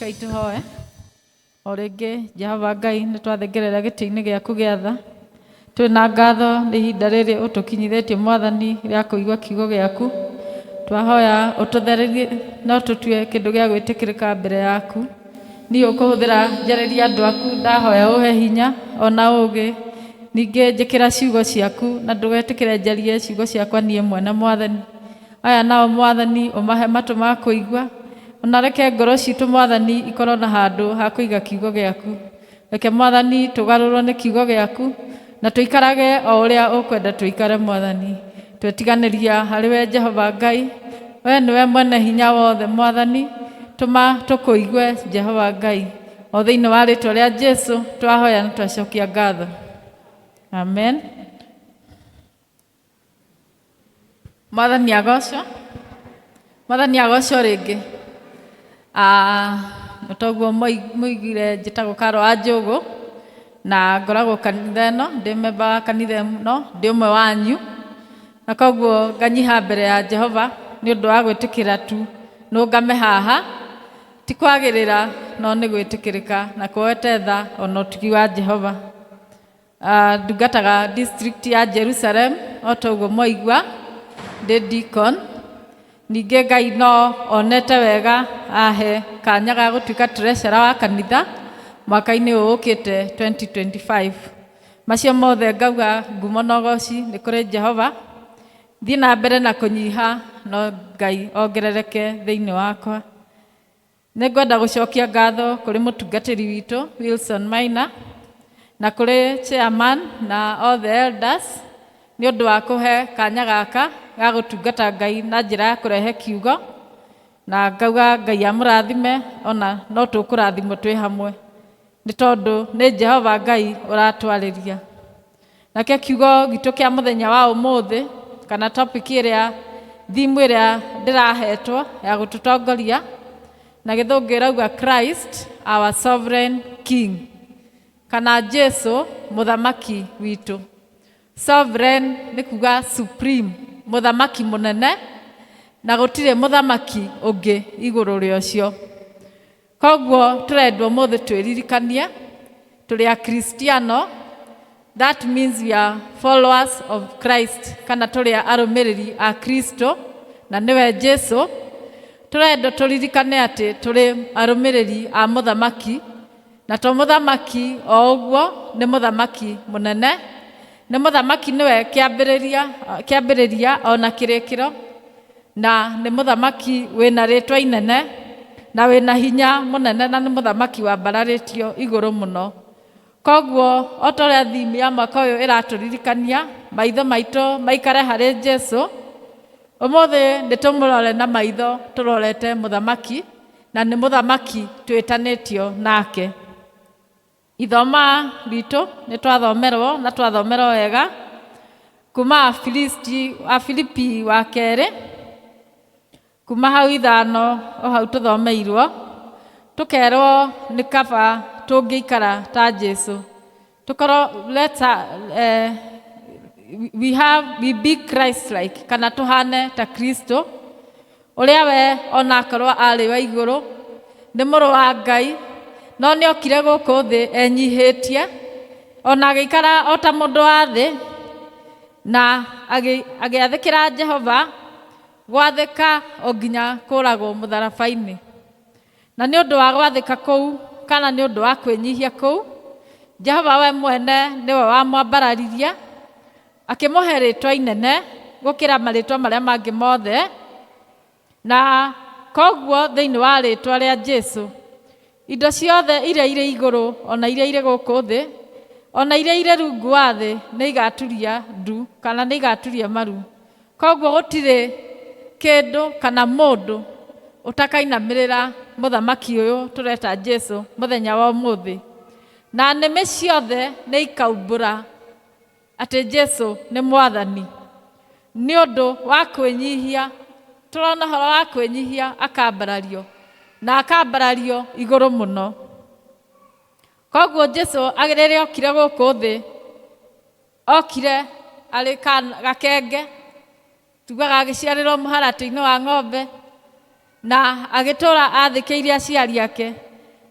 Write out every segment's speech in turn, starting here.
Rekei tũhoe. O rĩngĩ Jehova Ngai nĩ twathengerera gĩtĩ-inĩ gĩaku gĩa tha. Twĩ na ngatho nĩ ihinda rĩrĩ ũtũkinyithĩtie Mwathani rĩa kũigua kiugo gĩaku. Twahoya ũtũthererie na ũtũtue kĩndũ gĩa gwĩtĩkĩrĩka mbere yaku. Niĩ ũkũhũthĩra njarĩrie andũ aku ndahoya ũhe hinya ona ũgĩ. Ningĩ njĩkĩra ciugo ciaku na ndũgetĩkĩre njarie ciugo ciakwa niĩ mwene Mwathani. Aya nao Mwathani ũmahe matũ ma kũigua, ona reke ngoro citũ Mwathani ikorwo na handũ ha kũiga kiugo gĩaku. Reke Mwathani tũgarũrwo nĩ kiugo gĩaku na tũikarage o ũrĩa ũkwenda tũikare Mwathani. Twetiganĩria harĩ we Jehova Ngai, we nĩwe mwene hinya wothe Mwathani, tũma tũkũigue Jehova Ngai. O thĩinĩ wa rĩtwa rĩa Jesu twahoya na twacokia ngatho. Amen. Mwathani agocwo. Mwathani agocwo rĩngĩ. Ah, toguo mũiguire njĩtagwo Karo wa Njũgũ na ngoragwo kanitha ĩno, ndĩ member wa kanitha ĩno, ndĩ ũmwe wanyu. Na koguo nganyiha mbere ya Jehova nĩ ũndũ wa gwĩtĩkĩra tu nũngame haha. Ti kwagĩrĩra no nĩ gwĩtĩkĩrĩka na kuoete tha ona ũtugi wa Jehova. Ah, ndungataga district ya Jerusalem o ta ũguo mwaigua ndĩ deacon. Ningĩ Ngai no onete wega ahe kanya ga gũtuĩka treasurer wa kanitha mwaka-inĩ ũyũ ũkĩte 2025. Macio mothe ngauga ngumo na ũgoci nĩ kũrĩ Jehova. Thiĩ na mbere na kũnyiha no Ngai ongerereke thĩinĩ wakwa. Nĩ ngwenda gũcokia ngatho kũrĩ mũtungatĩri witũ Wilson Maina na kũrĩ chairman na all the elders nĩ ũndũ wa kũhe kanya gaka ga gũtungata Ngai na njĩra ya kũrehe kiugo, na ngauga Ngai amũrathime ona no tũkũrathimwo twĩ hamwe nĩ tondũ nĩ Jehova Ngai ũratwarĩria. Nakĩo kiugo gitũ kĩa mũthenya wa ũmũthĩ kana topic ĩrĩa theme ĩrĩa ndĩrahetwo ya gũtũtongoria na gĩthũngũ ĩrauga Christ our sovereign king kana Jesu mũthamaki witũ. Sovereign nĩ kuga supreme, mũthamaki mũnene na gũtirĩ mũthamaki ũngĩ igũrũ rĩa ũcio. Koguo tũrendwo ũmũthĩ twĩririkanie tũrĩ Akristiano, that means we are followers of Christ, kana tũrĩ arũmĩrĩri a Kristo na nĩwe Jesu. Tũrendwo tũririkane atĩ tũrĩ arũmĩrĩri a mũthamaki, na to mũthamaki o ũguo, nĩ mũthamaki mũnene, nĩ mũthamaki nĩwe kĩambĩrĩria, kĩambĩrĩria ona kĩrĩkĩro. Na nĩ mũthamaki wĩna rĩtwa inene na wĩna hinya mũnene na nĩ mũthamaki wambararĩtio igũrũ mũno. Koguo o ta ũrĩa theme ya mwaka ũyũ ĩratũririkania, maitho maitũ maikare harĩ Jesu, ũmũthĩ nĩ tũmũrore na maitho tũrorete mũthamaki, na nĩ mũthamaki twĩtanĩtio nake. Ithoma ritũ nĩ twathomerwo na twathomerwo wega kuma Afilisti, Afilipi wa kerĩ kuma hau ithano o hau tũthomeirwo tũkerwo nĩ kaba tũngĩikara ta Jesu tũkorwo let's, we have we be Christ like kana tũhane ta Kristo Ũrĩa we o na akorwo aarĩ wa igũrũ, nĩ Mũrũ wa Ngai, no nĩokire gũkũ thĩ enyihĩtie, o na agĩikara o ta mũndũ wa thĩ, na agĩathĩkĩra Jehova gwathĩka o nginya kũũragwo mũtharaba-inĩ. Na nĩ ũndũ wa gwathĩka kũu, kana nĩ ũndũ wa kwĩnyihia kũu, Jehova we mwene nĩwe wamwambararirie, Akĩmũhe rĩĩtwa inene gũkĩra marĩĩtwa marĩa mangĩ mothe, na kwoguo thĩinĩ wa rĩĩtwa rĩa Jesu, indo ciothe iria irĩ igũrũ o na iria irĩ gũkũ thĩ, o na iria irĩ rungu wa thĩ nĩ igaturia ndu kana nĩ igaturia maru. Kwoguo gũtirĩ kĩndũ kana mũndũ ũtakainamĩrĩra mũthamaki ũyũ tũreta Jesu mũthenya wa ũmũthĩ. Na nĩmĩ ciothe nĩ ikaumbũra atĩ Jesu nĩ Mwathani. Nĩ ũndũ wa kwĩnyihia, tũrona ũhoro wa kwĩnyihia akambarario, na akambarario igũrũ mũno. Koguo Jesu rĩrĩa okire gũkũ thĩ, okire arĩ gakenge, Tugaga agĩciarĩrwo mũharatĩ-inĩ wa ng'ombe na agĩtũra athĩkĩire aciari ake.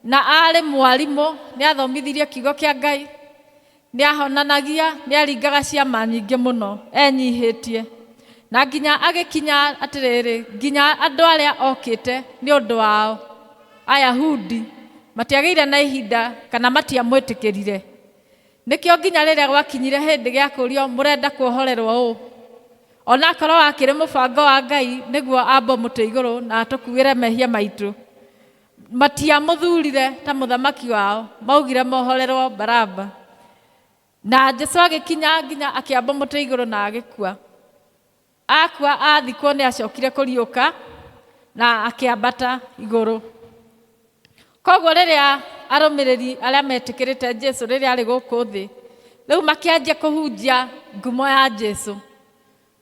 Na arĩ mwarimũ, nĩ athomithirie kiugo kĩa Ngai, nĩ ahonanagia, nĩ aringaga ciama nyingĩ mũno enyihĩtie. Na nginya agĩkinya atĩrĩrĩ, nginya andũ arĩa okĩte nĩ ũndũ wao, Ayahudi, matiagĩire na ihinda kana matiamwĩtĩkĩrire. Nĩkĩo nginya rĩrĩa gwakinyire hĩndĩ gĩa kũũrio mũrenda kuohorerwo ũ, ona akorwo wakĩrĩ mũbango wa Ngai nĩguo ambwo mũtĩ igũrũ na atũkuĩre mehia maitũ, matiamũthurire ta mũthamaki wao, maugire mohorerwo Baraba. Na Jesu agĩkinya nginya akĩambwo mũtĩ igũrũ na agĩkua. Akua athikwo nĩ acokire kũriũka na akĩambata igũrũ. Koguo rĩrĩa arũmĩrĩri arĩa metĩkĩrĩte Jesu rĩrĩa arĩ gũkũ thĩ, rĩu makĩanjia kũhunjia ngumo ya Jesu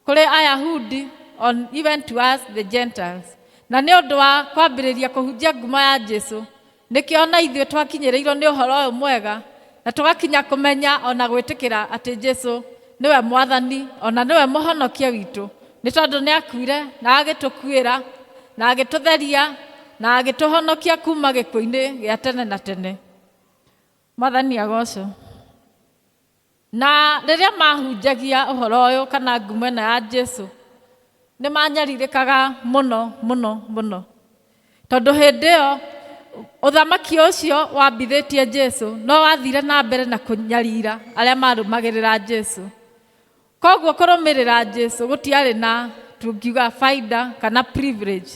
kũrĩ Ayahudi on even to us the Gentiles. Na nĩ ũndũ wa kwambĩrĩria kũhunjia ngumo ya Jesu, nĩkĩo ona ithuĩ twakinyĩrĩirwo nĩ ũhoro ũyũ mwega na tũgakinya kũmenya ona gwĩtĩkĩra atĩ Jesu nĩwe mwathani ona nĩwe mũhonokia witũ, nĩ tondũ nĩ akuire na agĩtũkuĩra na agĩtũtheria na agĩtũhonokia kuma gĩkuũ-inĩ gĩa tene na tene. Mwathani agocwo. Na rĩrĩa mahunjagia ũhoro ũyũ kana ngumo ĩno ya Jesu, nĩ manyarirĩkaga mũno mũno mũno, tondũ hĩndĩ ĩyo ũthamaki ũcio wambithĩtie Jesu no wathire na mbere na kũnyarira arĩa marũmagĩrĩra Jesu. Koguo kũrũmĩrĩra Jesu gũtiarĩ na tũngiuga faida kana privilege.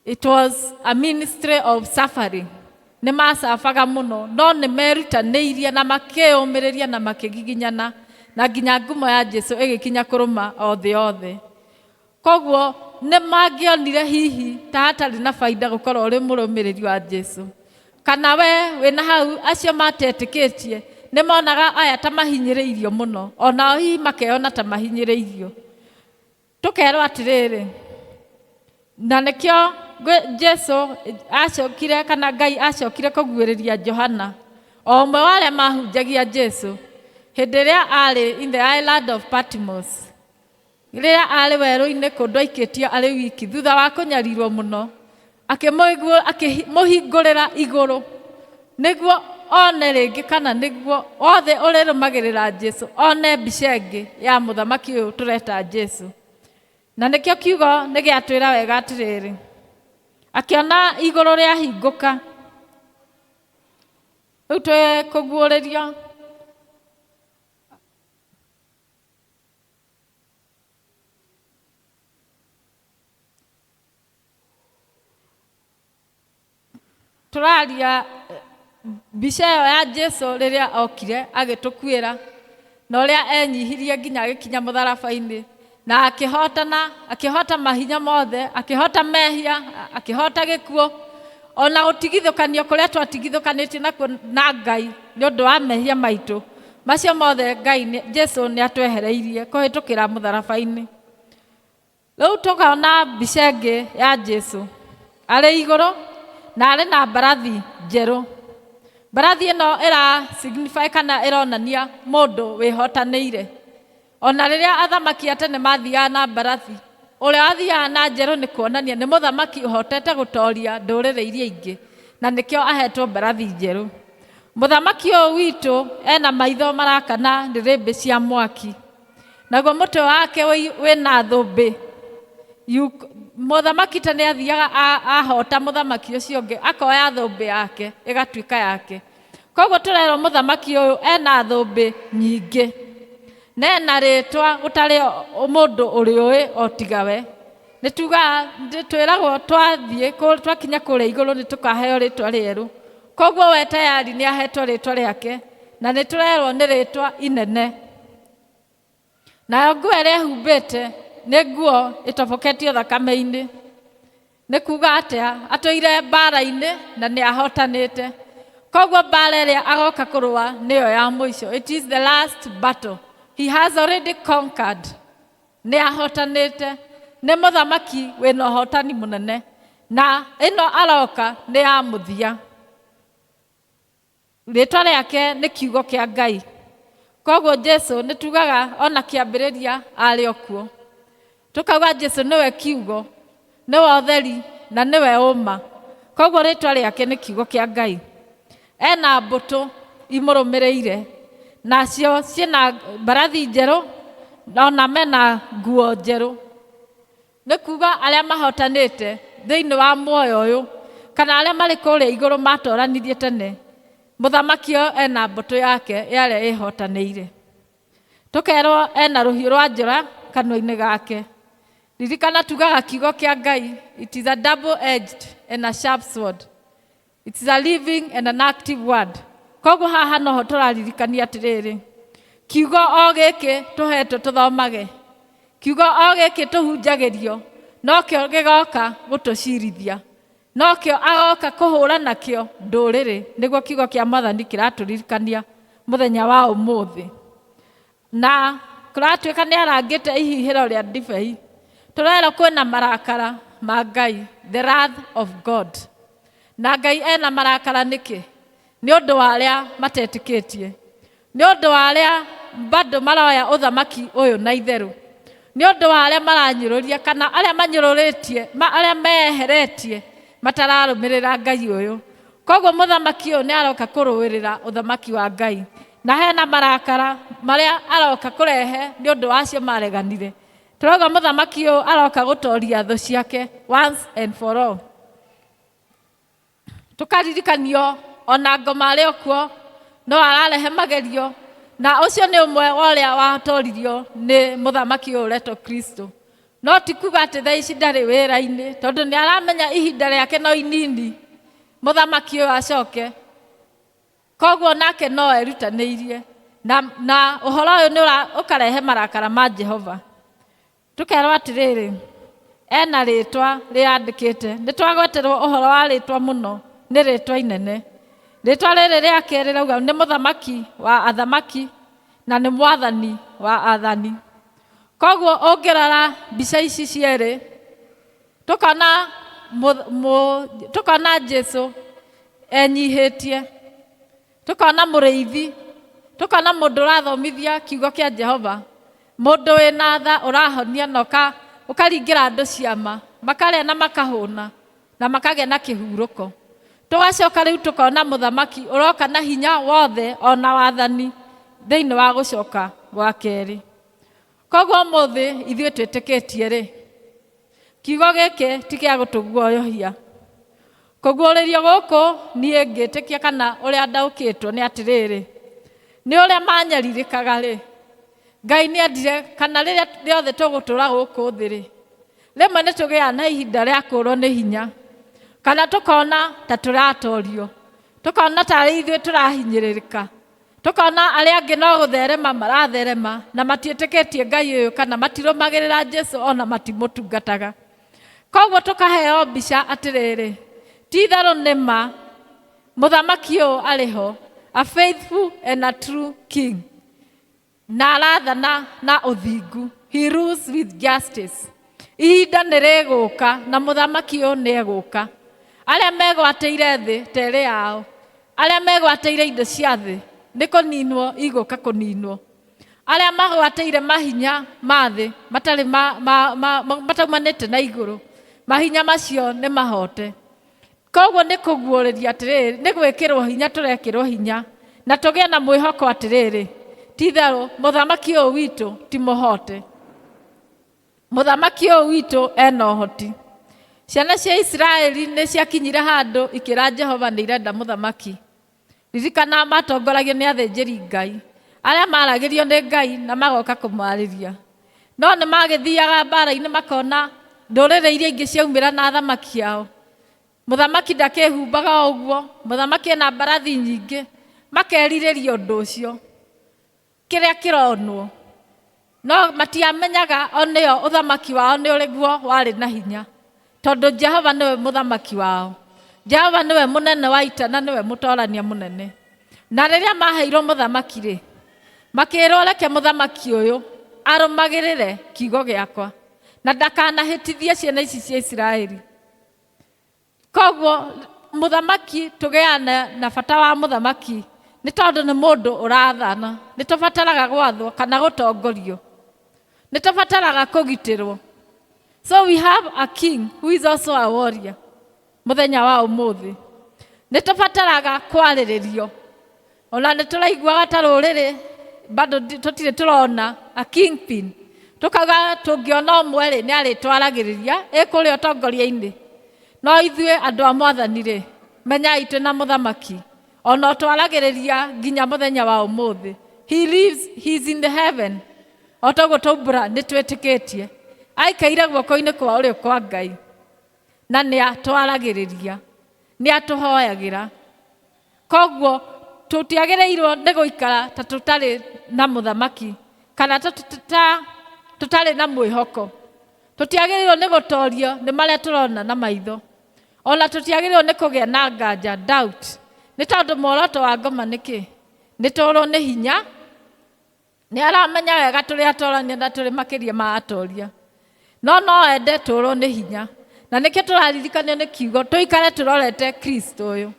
It was a ministry of suffering. Nĩ macabaga mũno, no nĩ merutanĩirie na makĩyũmĩrĩria na makĩgiginyana, na nginya ngumo ya Jesu ĩgĩkinya kũrũma o thĩ yothe. Koguo nĩ mangĩonire hihi ta hatarĩ na baida gũkorwo ũrĩ mũrũmĩrĩri wa Jesu. Kana we wĩna hau acio matetĩkĩtie nĩ monaga aya ta mahinyĩrĩirio mũno, onao hihi makeyona ta mahinyĩrĩirio. Tũkerwo atĩrĩrĩ, na nĩkĩo Jesu acokire kana Ngai acokire kũguũrĩria Johana, o ũmwe wa arĩa mahunjagia Jesu, hĩndĩ ĩrĩa arĩ in the island of Patmos, rĩrĩa arĩ werũ-inĩ kũndũ aikĩtio arĩ wiki thutha wa kũnyarirwo mũno, akĩmũhingũrĩra igũrũ nĩguo one rĩngĩ kana nĩguo othe ũrĩrũmagĩrĩra Jesu one mbica ĩngĩ ya mũthamaki ũyũ tũreta Jesu. Na nĩkĩo kiugo nĩ gĩatwĩra wega atĩrĩrĩ, akĩona igũrũ rĩahingũka. Rĩu twĩ kũguũrĩrio tũraria mbica ĩyo ya Jesu rĩrĩa okire agĩtũkuĩra na ũrĩa enyihirie nginya agĩkinya mũtharaba-inĩ na akĩhotana, akĩhota mahinya mothe, akĩhota mehia, akĩhota gĩkuũ, ona gũtigithũkanio kũrĩa twatigithũkanĩtio nakuo na Ngai nĩ ũndũ wa mehia maitũ, macio mothe Ngai Jesu nĩ atwehereirie kũhĩtũkĩra mũtharaba-inĩ. Rĩu tũkona mbica ĩngĩ ya Jesu arĩ igũrũ na arĩ na mbarathi njerũ. Mbarathi ĩno ĩra signify kana ĩronania mũndũ wĩhotanĩire. Ona rĩrĩa athamaki a tene mathiaga na mbarathi, ũrĩa wathiaga na njerũ nĩ kuonania nĩ mũthamaki ũhotete gũtoria ndũrĩrĩ iria ingĩ, na nĩkĩo ahetwo mbarathi njerũ. Mũthamaki ũyũ witũ ena maitho marakana nĩrĩmbĩ cia mwaki, naguo mũtwe wake wĩna thũmbĩ. Mũthamaki ta nĩ athiaga ahota mũthamaki ũcio ũngĩ, akoya thũmbĩ yake ĩgatuĩka yake. Koguo tũrerwo mũthamaki ũyũ ena thũmbĩ nyingĩ, na ena rĩtwa gũtarĩ mũndũ ũrĩũĩ o tiga we. Nĩ tugaga, twĩragwo twathiĩ twakinya kũrĩa igũrũ nĩ tũkaheo rĩtwa rĩerũ. Koguo we tayari nĩ ahetwo rĩtwa rĩake, na nĩ tũrerwo nĩ rĩtwa inene. Nayo nguo ĩrĩa ehumbĩte nĩ nguo ĩtoboketio thakame-inĩ. Nĩ kuga atĩa? Atũire mbara-inĩ na nĩ ahotanĩte. Koguo mbara ĩrĩa agoka kũrũa nĩyo ya mũico. It is the last battle. He has already conquered. Nĩ ahotanĩte. Nĩ mũthamaki wĩna ũhotani mũnene. Na ĩno aroka nĩ ya mũthia. Rĩtwa rĩake nĩ kiugo kĩa Ngai. Koguo Jesu nĩ tugaga ona kĩambĩrĩria arĩ o kuo. Tũkauga Jesu nĩwe kiugo, nĩwe ũtheri na nĩwe ũma. Koguo rĩtwa rĩake nĩ kiugo kĩa Ngai. Ena mbũtũ imũrũmĩrĩire, nacio ciĩna mbarathi njerũ, ona mena nguo njerũ. Nĩ kuga arĩa mahotanĩte thĩinĩ wa muoyo ũyũ, kana arĩa marĩ kũrĩa igũrũ matoranirie tene, mũthamaki ũyũ ena mbũtũ yake ya arĩa ĩhotanĩire. Tũkerwo ena rũhiũ rwa njora kanua-inĩ gake. Ririkana tugaga kiugo kĩa Ngai, it is a double edged and a sharp sword. It is a living and an active word. Koguo haha noho tũraririkania atĩrĩrĩ, kiugo o gĩkĩ tũhetwo tũthomage, kiugo o gĩkĩ tũhunjagĩrio, nokĩo gĩgoka gũtũcirithia, nokĩo agoka kũhũra nakĩo ndũrĩrĩ, nĩguo kiugo kĩa Mwathani kĩratũririkania mũthenya wa ũmũthĩ. Na kũratuĩka nĩ arangĩte ihihĩro rĩa ndibei. Tũrerwo kwĩna marakara ma Ngai, the wrath of God. Na Ngai ena marakara nĩkĩ? Nĩ ũndũ wa arĩa matetĩkĩtie, nĩ ũndũ wa arĩa bado maroya ũthamaki ũyũ na itherũ, nĩ ũndũ wa arĩa maranyũrũria kana arĩa manyũrũrĩtie, arĩa meheretie matararũmĩrĩra Ngai ũyũ. Koguo mũthamaki ũyũ nĩ aroka kũrũĩrĩra ũthamaki wa Ngai, na hena marakara marĩa aroka kũrehe nĩ ũndũ wa acio mareganire. Tũrauga mũthamaki ũyũ aroka gũtoria thũ ciake once and for all. Tũkaririkanio ona ngoma arĩ o kuo no ararehe magerio, na ũcio nĩ ũmwe wa ũrĩa watoririo nĩ mũthamaki ũyũ ũretwo Kristo. No ti kuga atĩ thaa ici ndarĩ wĩra-inĩ, tondũ nĩ aramenya ihinda rĩake no inini mũthamaki ũyũ acoke. Koguo nake no erutanĩirie na ũhoro ũyũ nĩ ũkarehe marakara ma Jehova. Tũkerwo atĩrĩrĩ, ena rĩtwa rĩandĩkĩte. Nĩ twagweterwo ũhoro wa rĩtwa mũno, nĩ rĩtwa inene. Rĩtwa rĩrĩ rĩake rĩrauga nĩ mũthamaki wa athamaki na nĩ mwathani wa athani. Koguo ũngĩrora mbica ici cierĩ, tũkona Jesu enyihĩtie, tũkona mũrĩithi, tũkona mũndũ ũrathomithia kiugo kĩa Jehova, mũndũ wĩna tha ũrahonia na ũkaringĩra andũ ciama, makarĩa na makahũna na makagĩa na kĩhurũko. Tũgacoka rĩu tũkona mũthamaki ũroka na hinya wothe ona wathani thĩinĩ wa gũcoka gwa kerĩ. Koguo ũmũthĩ ithuĩ twĩtĩkĩtie rĩ, kiugo gĩkĩ ti gĩa gũtũguoyohia. Kũguũrĩrio gũkũ niĩ ngĩtĩkia kana ũrĩa ndaũkĩtwo nĩ atĩrĩrĩ, nĩ ũrĩa manyarirĩkaga rĩ, Ngai nĩ endire kana rĩrĩa rĩothe tũgũtũra gũkũ thĩ rĩ, rĩmwe nĩ tũgĩaga na ihinda rĩa kũrwo nĩ hinya, kana tũkona ta tũratorio, tũkona tarĩ ithuĩ tũrahinyĩrĩrĩka, tũkona arĩa angĩ no gũtherema maratherema na matiĩtĩkĩtie Ngai ũyũ kana matirũmagĩrĩra Jesu ona matimũtungataga. Koguo tũkaheo mbica atĩrĩrĩ, ti itherũ nĩ ma mũthamaki ũyũ arĩ ho, a faithful and a true king, na arathana na ũthingu, he rules with justice. Ihinda nĩ rĩgũka na mũthamaki ũyũ nĩ egũka. Arĩa megwatĩire thĩ ta ĩrĩ yao, arĩa megwatĩire indo cia thĩ nĩ kũninwo igũka kũninwo. Arĩa magwatĩire mahinya ma thĩ matarĩ mataumanĩte na igũrũ, mahinya macio nĩ mahote. Koguo nĩ kũguũrĩria atĩrĩrĩ, nĩ gwĩkĩrwo hinya tũrekĩrwo hinya, na tũgĩe na mwĩhoko atĩrĩrĩ, ti itherũ mũthamaki ũyũ witũ ti mũhote. Mũthamaki ũyũ witũ ena ũhoti. Ciana cia Isiraeli nĩ ciakinyire handũ ikĩra Jehova nĩ irenda mũthamaki. Ririkana matongoragio nĩ athĩnjĩri Ngai, arĩa maragĩrio nĩ Ngai na magoka kũmarĩria. No nĩ magĩthiaga mbara-inĩ makona ndũrĩrĩ iria ingĩ ciaumĩra na athamaki ao. Mũthamaki ndakĩhumbaga o ũguo, mũthamaki ena mbarathi nyingĩ, makerirĩria ũndũ ũcio, kĩrĩa kĩronwo. No matiamenyaga o nĩo ũthamaki wao nĩ ũrĩguo warĩ na hinya, tondũ Jehova nĩwe mũthamaki wao. Jehova nĩwe mũnene wa ita na nĩwe mũtorania mũnene. Na rĩrĩa maheirwo mũthamaki rĩ, makĩrwo reke mũthamaki ũyũ arũmagĩrĩre kiugo gĩakwa na ndakanahĩtithie ciana ici cia Isiraeli. Koguo mũthamaki tũgĩaga na bata wa mũthamaki nĩ tondũ nĩ mũndũ ũrathana. Nĩ tũbataraga gwathwo kana gũtongorio, nĩ tũbataraga kũgitĩrwo. So we have a king who is also a warrior. Mũthenya wa ũmũthĩ nĩ tũbataraga kwarĩrĩrio. Ona nĩ tũraiguaga ta rũrĩrĩ bado tũtirĩ tũrona a kingpin, tũkauga tũngĩona ũmwe rĩ, nĩ arĩtwaragĩrĩria ĩ kũrĩa ũtongoria-inĩ. No ithuĩ andũ a Mwathani rĩ, menyai twĩ na mũthamaki ona ũtwaragĩrĩria nginya mũthenya wa ũmũthĩ. He lives, he is in the heaven. O toguo tũmbũra nĩ twĩtĩkĩtie aikaire guoko-inĩ kwa ũrĩo kwa Ngai, na nĩ atwaragĩrĩria, nĩ atũhoyagĩra. Koguo tũtiagĩrĩirwo nĩ gũikara ta tũtarĩ na mũthamaki kana ta tũtarĩ na mwĩhoko. Tũtiagĩrĩirwo nĩ gũtorio nĩ marĩa tũrona na maitho, ona tũtiagĩrĩirwo nĩ kũgĩa na nganja, doubt, nĩ tondũ muoroto wa ngoma nĩ kĩ? Nĩ tũrwo nĩ hinya. Nĩ aramenya wega tũrĩ atorania na tũrĩ makĩria ma atoria, no no ende tũrwo nĩ hinya. Na nĩkĩo tũraririkanio nĩ kiugo tũikare tũrorete Kristo ũyũ.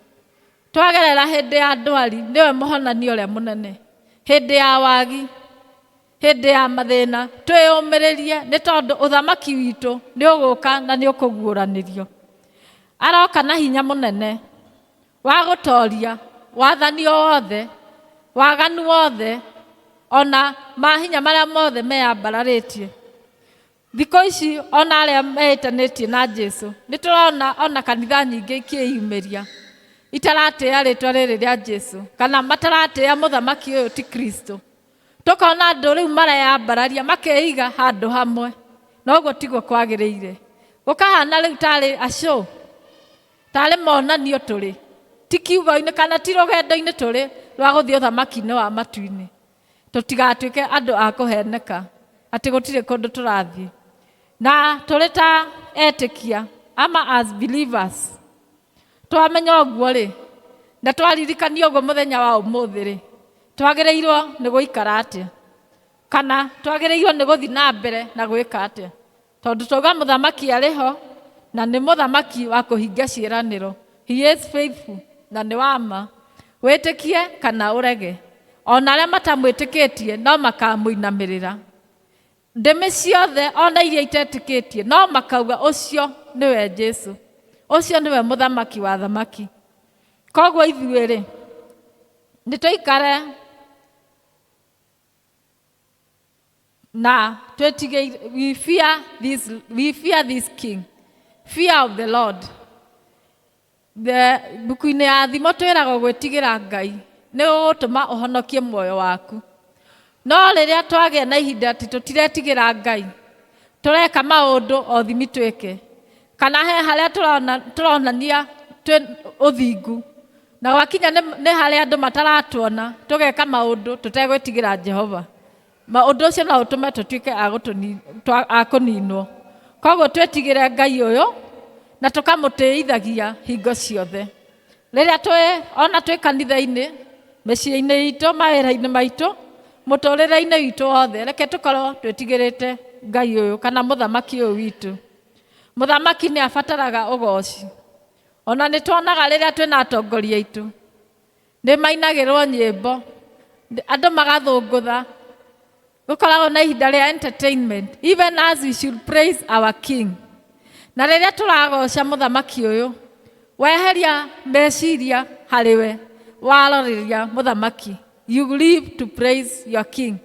Twagerera hĩndĩ ya ndwari, nĩwe mũhonania ũrĩa mũnene. Hĩndĩ ya wagi, hĩndĩ ya mathĩna, twĩyũmĩrĩrie, nĩ tondũ ũthamaki witũ nĩ ũgũka na nĩ ũkũguũranĩrio. Aroka na hinya mũnene wa gũtoria wathani o wothe, waganu wothe, ona mahinya marĩa mothe meyambararĩtie. Thikũ ici ona arĩa meĩtanĩtie na Jesu, nĩ tũrona ona kanitha nyingĩ ikĩyumĩria itaratĩĩa rĩtwa rĩrĩ rĩa Jesu, kana mataratĩĩa mũthamaki ũyũ ti Kristo. Tũkona andũ rĩu mareyambararia makeiga handũ hamwe, na ũguo tiguo kwagĩrĩire. Gũkahana rĩu tarĩ a show, tarĩ monanio tũrĩ, ti kiugo-inĩ kana ti rũgendo-inĩ tũrĩ rwa gũthiĩ ũthamaki-inĩ wa matu-inĩ. Tũtigatuĩke andũ a kũheneka atĩ gũtirĩ kũndũ tũrathiĩ. Na tũrĩ ta etĩkia ama as believers, twamenya ũguo rĩ, na twaririkanio ũguo mũthenya wa ũmũthĩ rĩ, twagĩrĩirwo nĩ gũikara atĩa? Kana twagĩrĩirwo nĩ gũthiĩ na mbere na gwĩka atĩa? Tondũ twauga mũthamaki arĩ ho, na nĩ mũthamaki wa kũhingia ciĩranĩro. He is faithful, na nĩ wa ma. Wĩtĩkie kana ũrege, ona arĩa matamwĩtĩkĩtie no makamũinamĩrĩra. Ndĩmĩ ciothe ona iria itetĩkĩtie no makauga ũcio nĩwe Jesu, ũcio nĩwe mũthamaki wa thamaki. Koguo ithuĩ rĩ, nĩ tũikare na twĩtigĩire. We fear this king, fear of the Lord. The buku-inĩ ya Thimo twĩragwo gwĩtigĩra Ngai nĩ gũgũtũma ũhonokie muoyo waku. No rĩrĩa twagĩa na ihinda atĩ tũtiretigĩra Ngai, tũreka maũndũ o thimi twĩke, kana he harĩa tũrona tũronania twĩ ũthingu, na gwakinya nĩ harĩa andũ mataratuona, tũgeka maũndũ tũtegwĩtigĩra Jehova, ũndũ ũcio no ũtũme tũtuĩke a kũninwo. Koguo twĩtigĩre Ngai ũyũ na tũkamũtĩithagia hingo ciothe, rĩrĩa twĩ ona twĩ kanitha-inĩ, mĩciĩ-inĩ itũ, mawĩra-inĩ maitũ, mũtũrĩre-inĩ witũ wothe. Reke tũkorwo twĩtigĩrĩte Ngai ũyũ kana mũthamaki ũyũ witũ. Mũthamaki nĩ abataraga ũgoci. Ona nĩ tuonaga rĩrĩa twĩna atongoria aitũ, nĩ mainagĩrwo nyĩmbo, andũ magathũngũtha, gũkoragwo na ihinda rĩa entertainment. Even as we should praise our king. Na rĩrĩa tũragoca mũthamaki ũyũ, weheria meciria harĩ we, waroreria mũthamaki. You live to praise your king.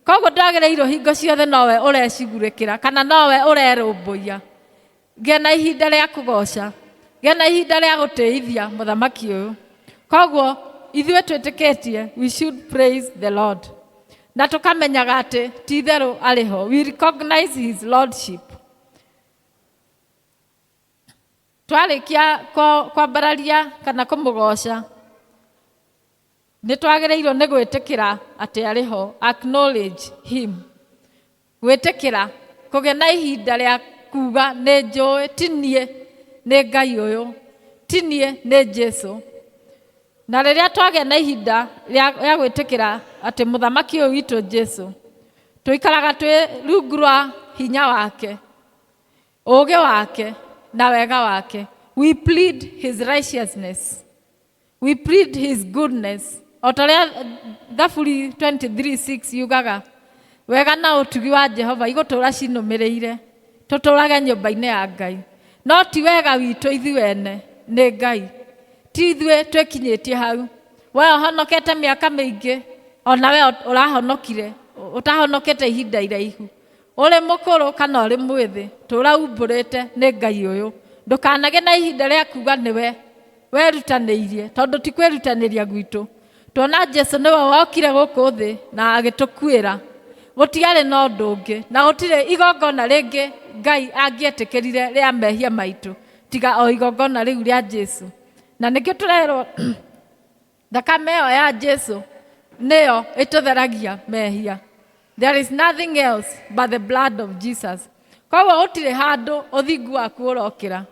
Koguo ndwagĩrĩirwo hingo ciothe nowe ũrecugurĩkĩra kana nowe ũrerũmbũiya. Gĩa na ihinda rĩa kũgoca, gĩa na ihinda rĩa gũtĩithia mũthamaki ũyũ. Koguo ithuĩ twĩtĩkĩtie, we should praise the Lord, na tũkamenyaga atĩ ti itherũ arĩ ho. We recognize his lordship. Twarĩkia kwambararia kana kũmũgoca, nĩ twagĩrĩirwo nĩ gwĩtĩkĩra atĩ arĩ ho, acknowledge him. Gwĩtĩkĩra, kũgĩa na ihinda rĩa kuga nĩ njũĩ ti niĩ, nĩ Ngai ũyũ, ti niĩ, nĩ Jesu. Na rĩrĩa twagĩa na ihinda rĩa gwĩtĩkĩra atĩ mũthamaki ũyũ witũ Jesu, tũikaraga twĩ rungu rwa hinya wake, ũũgĩ wake na wega wake. We plead his righteousness, we plead his goodness. O ta ũrĩa Thaburi 23:6 yugaga, wega na ũtugi wa Jehova igũtũũra cinũmĩrĩire, tũtũũrage nyũmba-inĩ ya Ngai. No ti wega witũ ithuĩ ene. Nĩ Ngai. Ti ithuĩ twĩkinyĩtie hau. We ũhonokete mĩaka mĩingĩ, ona we ũrahonokire, ũtahonokete ihinda iraihu. Ũrĩ mũkũrũ kana ũrĩ mwĩthĩ, tũra umbũrĩte nĩ Ngai ũyũ. Ndũkanagĩe na ihinda rĩa kuga nĩwe werutanĩirie, tondũ ti kwĩrutanĩria gwitũ. Tuona Jesu nĩwe wokire gũkũ thĩ na agĩtũkuĩra. Gũtiarĩ na ũndũ ũngĩ, na gũtirĩ igongona rĩngĩ Ngai angĩetĩkĩrire rĩa mehia maitũ, tiga o igongona rĩu rĩa Jesu. Na nĩkĩo tũrerwo thakame ĩyo ya Jesu nĩyo ĩtũtheragia mehia. There is nothing else but the blood of Jesus. Koguo gũtirĩ handũ ũthingu waku ũrokĩra,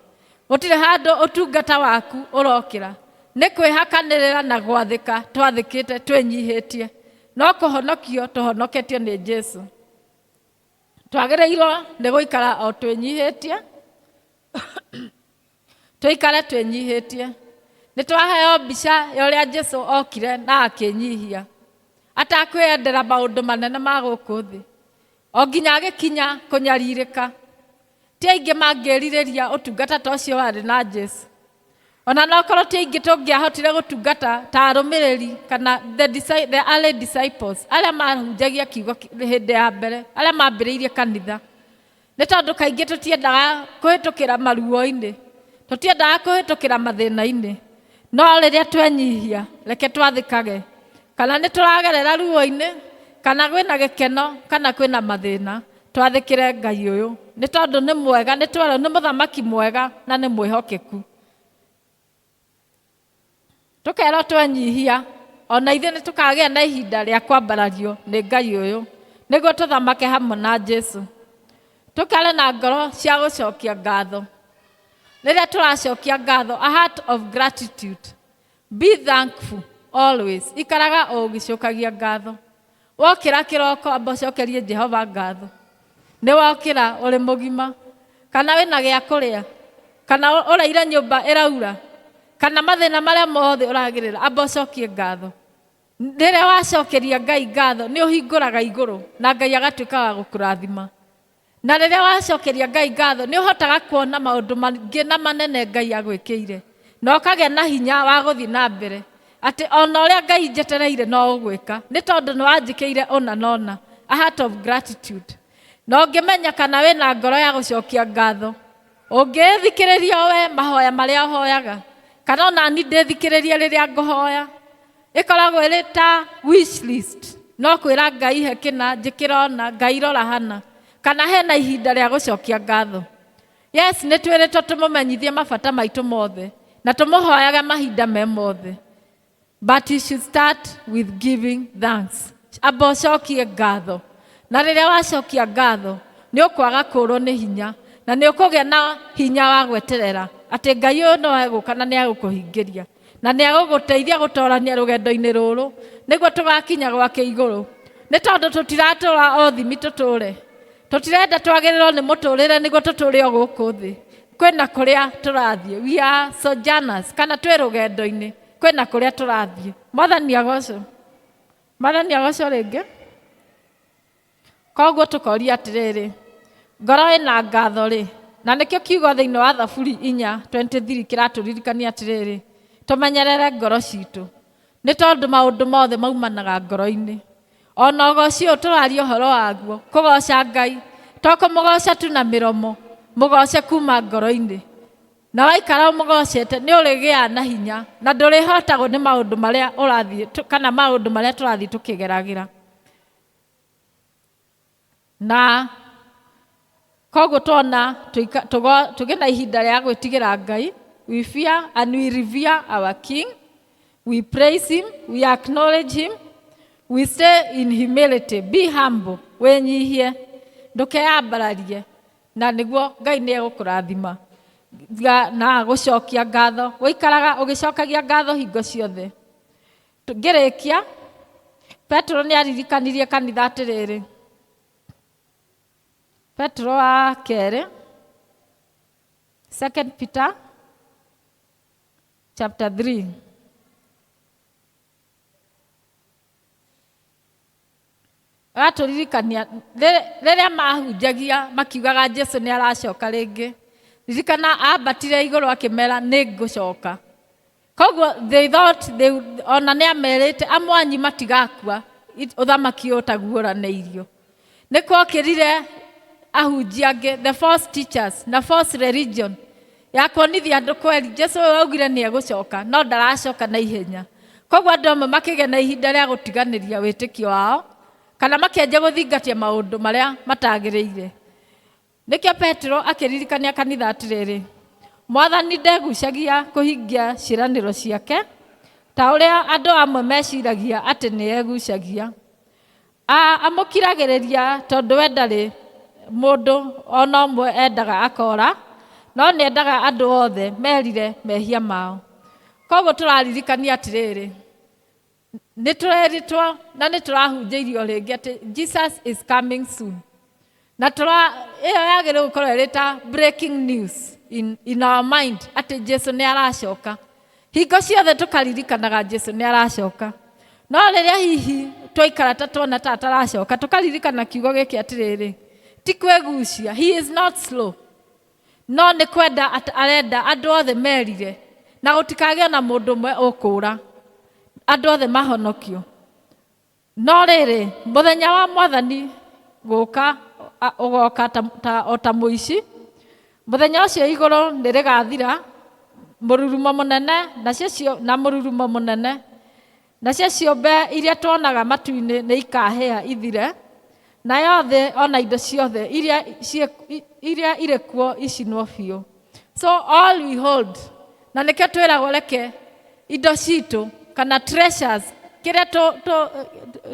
gũtirĩ handũ ũtungata waku ũrokĩra. Nĩ kwĩhakanĩrĩra na gwathĩka twathĩkĩte twĩnyihĩtie. No kũhonokio tũhonoketio nĩ Jesu. Twagĩrĩirwo nĩ gũikara o twĩnyihĩtie, tũikare twĩnyihĩtie. Nĩ twaheo mbica ya ũrĩa Jesu okire na akĩnyihia, atakwĩyendera maũndũ manene ma gũkũ thĩ, o nginya agĩkinya kũnyarirĩka. Ti aingĩ mangĩrirĩria ũtungata ta ũcio warĩ na Jesu. Ona no korwo ti aingĩ tũngĩahotire gũtungata ta arũmĩrĩri kana the early disciples, arĩa mahunjagia kiugo hĩndĩ ya mbere, arĩa mambĩrĩirie kanitha. Nĩ tondũ kaingĩ tũtiendaga kũhĩtũkĩra maruo-inĩ, tũtiendaga kũhĩtũkĩra mathĩna-inĩ. No rĩrĩa twenyihia, reke twathĩkage. Kana nĩ tũragerera ruo-inĩ, kana kwĩna gĩkeno, kana kwĩna mathĩna, twathĩkĩre Ngai ũyũ. Nĩ tondũ nĩ mwega, nĩ twerwo nĩ mũthamaki mwega na nĩ mwĩhokeku. Tũkerwo twenyihia, ona ithuĩ nĩ tũkagĩa na ihinda rĩa kwambarario nĩ Ngai ũyũ, nĩguo tũthamake hamwe na Jesu. Tũkare na ngoro cia gũcokia ngatho. Rĩrĩa tũracokia ngatho, a heart of gratitude. Be thankful always. Ikaraga o ũgĩcokagia ngatho. Wokĩra kĩroko, amba ũcokerie Jehova ngatho. Nĩ wokĩra ũrĩ mũgima, kana wĩna gĩa kũrĩa, kana ũraire nyũmba ĩraura, kana mathĩna marĩa mothe ũragĩrĩra, amba ũcokie ngatho. Rĩrĩa wacokeria Ngai ngatho, nĩ ũhingũraga igũrũ na Ngai agatuĩka wa gũkũrathima. Na rĩrĩa wacokeria Ngai ngatho, nĩ ũhotaga kuona maũndũ maingĩ na manene Ngai agwĩkĩire, na ũkagĩa na hinya wa gũthiĩ na mbere atĩ ona ũrĩa Ngai njetereire no ũgwĩka, nĩ tondũ nĩ wanjĩkĩire ũna na ũna. A heart of gratitude. Na ũngĩmenya kana wĩna ngoro ya gũcokia ngatho, ũngĩthikĩrĩria we mahoya marĩa ũhoyaga, kana ona ni ndĩthikĩrĩrie rĩrĩa ngũhoya, ĩkoragwo ĩrĩ ta wish list. No kwĩra Ngai he kĩna, njĩkĩra ona, Ngai rora hana, kana hena ihinda rĩa gũcokia ngatho. Yes, nĩ twĩrĩtwo tũmũmenyithie mabata maitũ mothe na tũmũhoyage mahinda me mothe, but you should start with giving thanks. Amba ũcokie ngatho, na rĩrĩa wacokia ngatho nĩ ũkwaga kũrwo nĩ hinya, na nĩ ũkũgĩa na hinya wa gweterera atĩ Ngai ũyũ no egũka na nĩ egũkũhingĩria, na nĩ egũgũteithia gũtorania rũgendo-inĩ rũrũ nĩguo tũgakinya gwake igũrũ. Nĩ tondũ tũtiratũra o thimi tũtũre, tũtirenda twagĩrĩrwo nĩ mũtũrĩre nĩguo tũtũre o gũkũ thĩ. Kwĩna kũrĩa tũrathiĩ, we are sojourners, kana twĩ rũgendo-inĩ, kwĩna kũrĩa tũrathiĩ. Mwathani agocwo, Mwathani agocwo rĩngĩ. Koguo tũkoria atĩrĩrĩ, ngoro ĩna ngatho rĩ, na nĩkĩo kiugo thĩinĩ wa Thaburi 4:23 kĩratũririkania atĩrĩrĩ, tũmenyerere ngoro citũ, nĩ tondũ maũndũ mothe maumanaga ngoro-inĩ. Ona ũgoci ũyũ tũraria ũhoro waguo, kũgoca Ngai, to kũmũgoca tu na mĩromo, mũgoce kuma ngoro-inĩ. Na waikara ũmũgocete nĩ ũrĩgĩaga na hinya, na ndũrĩhotagwo nĩ maũndũ marĩa ũrathiĩ kana maũndũ marĩa tũrathiĩ tũkĩgeragĩra. Na koguo tuona tũgĩ na ihinda rĩa gwĩtigĩra Ngai, we fear and we revere our King, we praise him, we acknowledge him, we stay in humility, be humble, wĩnyihie, ndũkeyambararie, na nĩguo Ngai nĩ egũkũrathima. Na gũcokia ngatho, gũikaraga ũgĩcokagia ngatho hingo ciothe. Ngĩrĩkia, Petero nĩ aririkanirie kanitha atĩrĩrĩ, Petero wa kerĩ, Second Peter chapter 3. Agatũririkania rĩrĩa mahunjagia makiugaga Jesu nĩ aracoka rĩngĩ. Ririkana ambatire igũrũ akĩmera nĩ ngũcoka. Koguo they thought they, ona nĩ amerĩte amwanyi matigakua ũthamaki ũyũ ũtaguũranĩirio. Nĩ kwokĩrire ahunjia angĩ, the false teachers na false religion ya kuonithia andũ kweri Jesu ũyũ augire nĩ egũcoka no ndaracoka na ihenya. Koguo andũ amwe makĩgĩa na ihinda rĩa gũtiganĩria wĩtĩkio wao kana makĩanjia gũthingatia maũndũ marĩa matagĩrĩire. Nĩkĩo Petero akĩririkania kanitha atĩrĩrĩ, Mwathani ndegucagia kũhingia ciĩranĩro ciake, ta ũrĩa andũ amwe meciragia atĩ nĩ egucagia. Amũkiragĩrĩria tondũ we ndarĩ mũndũ o na ũmwe endaga akora, no nĩ endaga andũ othe merire mehia mao. Koguo tũraririkania atĩrĩrĩ, nĩ tũreritwo na nĩ tũrahunjĩirio rĩngĩ atĩ Jesus is coming soon. Na tũra ĩyo yagĩrĩirwo gũkorwo ĩrĩ ta breaking news in our mind atĩ Jesu nĩ aracoka. Hingo ciothe tũkaririkanaga Jesu nĩ aracoka. No rĩrĩa hihi twaikara ta tuona ta ataracoka, tũkaririkana kiugo gĩkĩ atĩrĩrĩ, ti kwĩgucia, he is not slow. No nĩ kwenda arenda andũ othe merire, na gũtikagĩe na mũndũ ũmwe ũkũũra, andũ othe mahonokio. No rĩrĩ, mũthenya wa Mwathani gũka ũgoka o ta mũici. Mũthenya ũcio igũrũ nĩ rĩgathira mũrurumo mũnene, nacio na mũrurumo mũnene, nacio ciũmbe iria tuonaga matu-inĩ nĩ ikahĩa ithire, nayo thĩ o na indo ciothe iria iria irĩ kuo icinwo biũ. So all we hold, na nĩkĩo twĩragwo reke indo citũ kana treasures, kĩrĩa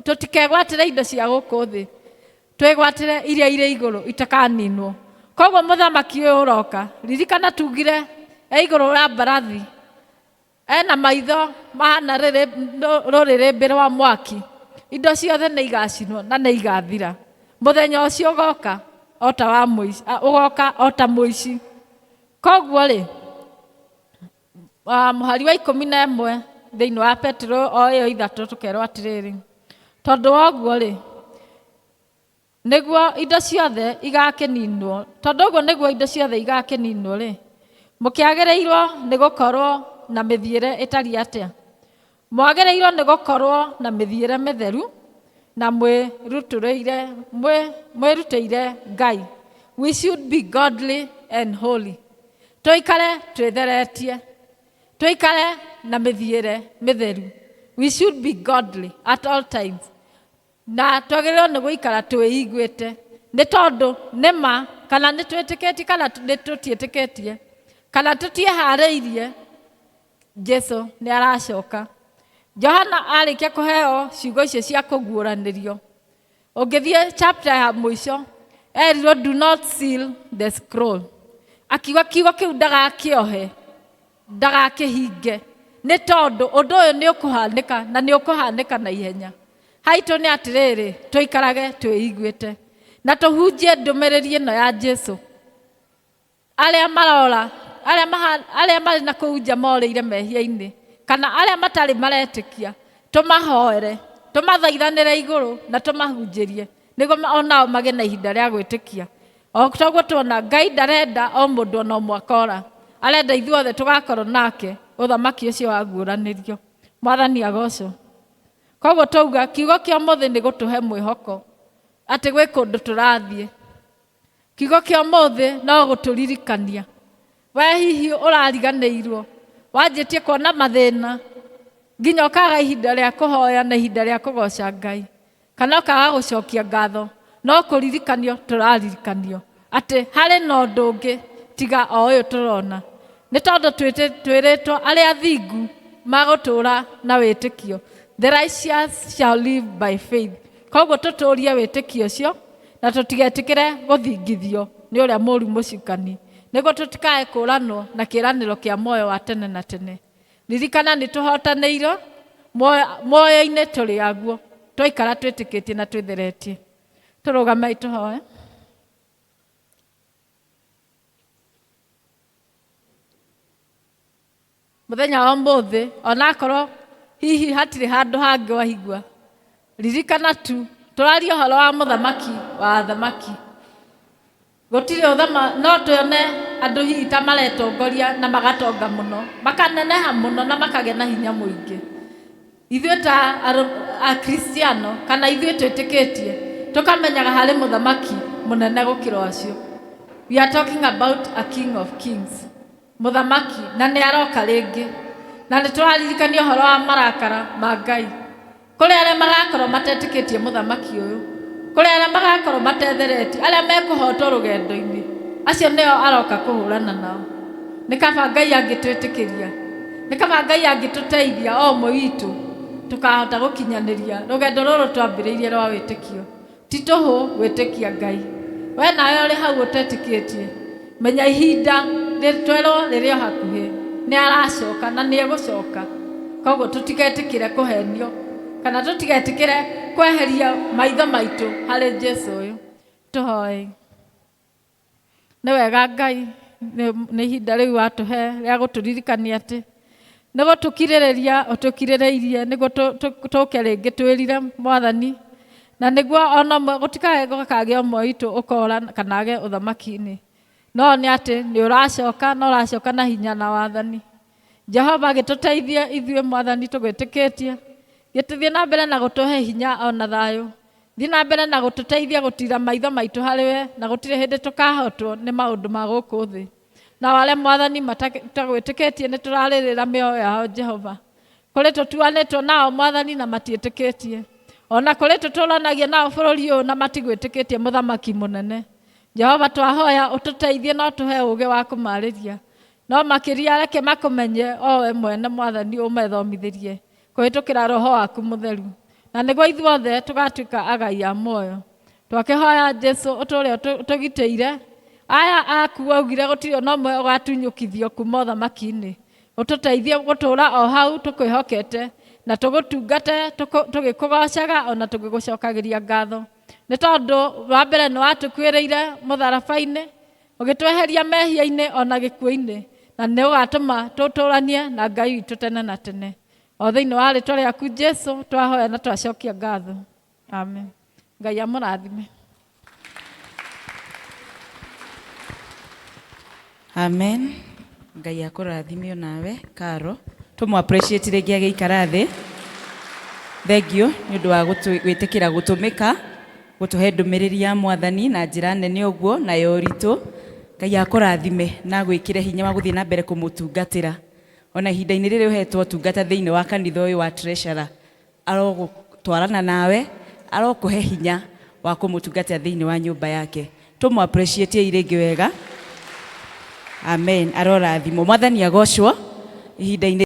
tũtikegwatĩre indo cia gũkũ thĩ, twĩgwatĩre iria irĩ igũrũ itakaninwo. Koguo mũthamaki ũyũ ũroka, ririkana tugire e igũrũ rĩa mbarathi, ena maitho mahana rũrĩrĩmbĩ rwa mwaki, indo ciothe nĩ igacinwo na nĩ igathira. Mũthenya ũcio ũgoka o ta wa mũici, ũgoka o ta mũici. Koguo rĩ, mũhari wa 11 thĩinĩ wa Petero o ĩyo 3 tũkerwo atĩrĩrĩ, tondũ wa ũguo rĩ, nĩguo indo ciothe igakĩninwo, tondũ ũguo nĩguo indo ciothe igakĩninwo rĩ, mũkĩagĩrĩirwo nĩ gũkorwo na mĩthiĩre ĩtariĩ atĩa? Mwagĩrĩirwo nĩ gũkorwo na mĩthiĩre mĩtheru na mwĩrutĩire Ngai. We should be godly and holy. Tũikare twĩtheretie, tũikare na mĩthiĩre mĩtheru. We should be godly at all times. Na twagĩrĩirwo nĩ gũikara twĩiguĩte, nĩ tondũ nĩ ma kana nĩ twĩtĩkĩtie kana nĩ tũtiĩtĩkĩtie kana tũtiĩharĩirie, Jesu nĩ aracoka. Johana arĩkia kũheo ciugo icio cia kũguũranĩrio, ũngĩthiĩ chapter ya mũico, erirwo do not seal the scroll. Akiuga kiugo kĩu ndagakĩohe, ndagakĩhinge, nĩ tondũ ũndũ ũyũ nĩ ũkũhanĩka na nĩ ũkũhanĩka na ihenya. Haitũ nĩ atĩrĩrĩ, tũikarage twĩiguĩte na tũhunjie ndũmĩrĩri ĩno ya Jesu. Arĩa marora, arĩa marĩ na kũu nja morĩire mehia-inĩ, kana arĩa matarĩ maretĩkia, tũmahoere, tũmathaithanĩre igũrũ na tũmahunjĩrie, nĩguo onao magĩe na ihinda rĩa gwĩtĩkia. O toguo tuona Ngai ndarenda o mũndũ ona ũmwe akora, arenda ithuothe tũgakorwo nake ũthamaki ũcio waguũranĩrio. Mwathani agocwo. Koguo twauga kiugo kĩa ũmũthĩ nĩ gũtũhe mwĩhoko atĩ gwĩ kũndũ tũrathiĩ. Kiugo kĩa ũmũthĩ no gũtũririkania. We hihi ũrariganĩirwo, wanjĩtie kuona mathĩna nginya ũkaga ihinda rĩa kũhoya na ihinda rĩa kũgoca Ngai, kana ũkaga gũcokia ngatho, no kũririkanio tũraririkanio atĩ harĩ na ũndũ ũngĩ tiga o ũyũ tũrona. Nĩ tondũ twĩrĩtwo arĩa athingu magũtũũra na wĩtĩkio. The righteous shall live by faith. Koguo tũtũrie wĩtĩkio ũcio na tũtigetĩkĩre gũthingithio nĩ ũrĩa mũũru mũcukani, nĩguo tũtikae kũũranwo na kĩĩranĩro kĩa muoyo wa tene na tene. Ririkana nĩ tũhotanĩirwo muoyo-inĩ tũrĩ aguo twaikara twĩtĩkĩtie na twĩtheretie. Tũrũgamei tũhoe. Mũthenya wa ũmũthĩ onakorwo hihi hatirĩ handũ hangĩ waigua, ririkana tu tũraria ũhoro wa mũthamaki wa athamaki. Gũtirĩ ũthama, no tuone Andũ hihi ta maretongoria na magatonga mũno, makaneneha mũno na makagĩa na hinya mũingĩ. Ithuĩ ta Akristiano kana ithuĩ twĩtĩkĩtie, tũkamenyaga harĩ mũthamaki mũnene gũkĩra acio. We are talking about a king of kings, mũthamaki, na nĩ aroka rĩngĩ. Na nĩ tũraririkania ũhoro wa marakara ma Ngai kũrĩ arĩa magakorwo matetĩkĩtie mũthamaki ũyũ, kũrĩ arĩa magakorwo matetheretie, arĩa mekũhotwo rũgendo-inĩ, acio nĩo aroka kũhũrana nao. Nĩ kaba Ngai angĩtwĩtĩkĩria, nĩ kaba Ngai angĩtũteithia o ũmwe witũ, tũkahota gũkinyanĩria rũgendo rũrũ twambĩrĩirie rwa wĩtĩkio. Ti tũhũ gwĩtĩkia Ngai. We nawe ũrĩ hau ũtetĩkĩtie, menya ihinda twerwo rĩrĩ o hakuhĩ, nĩ aracoka na nĩ egũcoka. Koguo tũtigetĩkĩre kũhenio kana tũtigetĩkĩre kweheria maitho maitũ harĩ Jesu ũyũ. Tũhoe. Nĩ wega Ngai, nĩ ihinda rĩu watũhe rĩa gũtũririkania atĩ nĩ gũtũkirĩrĩria ũtũkirĩrĩirie nĩguo tũke rĩngĩ twĩrire Mwathani, na nĩguo ona ũmwe gũtikae gũkagĩa ũmwe witũ ũkora kana age ũthamaki-inĩ. No nĩ atĩ nĩ ũracoka, na ũracoka na hinya na wathani. Jehova, gĩtũteithie ithuĩ Mwathani tũgwĩtĩkĩtie, gĩtũthiĩ na mbere na gũtũhe hinya ona thayũ. Thiĩ na mbere na gũtũteithia gũtira maitho maitũ harĩ we, na gũtirĩ hĩndĩ tũkahotwo nĩ maũndũ ma gũkũ thĩ. Nao arĩa Mwathani matagwĩtĩkĩtie, nĩ tũrarĩrĩra mĩoyo yao Jehova. Kũrĩ tũtuanĩtwo nao Mwathani na matiĩtĩkĩtie, ona kũrĩ tũtũranagia nao bũrũri ũyũ na matigwĩtĩkĩtie mũthamaki mũnene. Jehova, twahoya ũtũteithie na ũtũhe ũũgĩ wa kũmarĩria, no makĩria reke makũmenye o we mwene Mwathani, ũmethomithĩrie kũhĩtũkĩra Roho waku Mũtheru, na nĩguo ithuothe tũgatuĩka agai a muoyo. Twakĩhoya Jesu ũtũũre ũtũgitĩire. Aya aku waugire gũtirĩ ona ũmwe ũgatunyũkithio kuma ũthamaki-inĩ. Ũtũteithie gũtũũra o hau tũkwĩhokete na tũgũtungate tũgĩkũgocaga ona tũgĩgũcokagĩria ngatho, nĩ tondũ wa mbere nĩ watũkuĩrĩire mũtharaba-inĩ, ũgĩtweheria mehia-inĩ ona gĩkuũ-inĩ, na nĩ ũgatũma tũtũranie na Ngai witũ tene na tene. O thĩinĩ wa rĩtwa rĩaku Jesu twahoya na twacokia ngatho, amen. Ngai amũrathime. Amen. Ngai akũrathime nawe Karo. Tũmũ appreciate rĩngĩ agĩikara thĩ. Thank you nĩ ũndũ wa gwĩtĩkĩra gũtũmĩka gũtũhe ndũmĩrĩri ya Mwathani na njĩra nene ũguo na ya ũritũ. Ngai akũrathime na agwĩkĩre hinya wa gũthiĩ na mbere kũmũtungatĩra. Ona ihinda-inĩ rĩrĩ ũhetwo ũtungata thĩinĩ wa kanitha ũyũ wa treasurer, arogũtwarana nawe, arokũhe hinya wa kũmũtungatĩra thĩinĩ wa nyũmba yake. Tũmũ appreciate rĩngĩ wega. Amen. Arorathimwo. Mwathani agocwo ihinda-inĩ.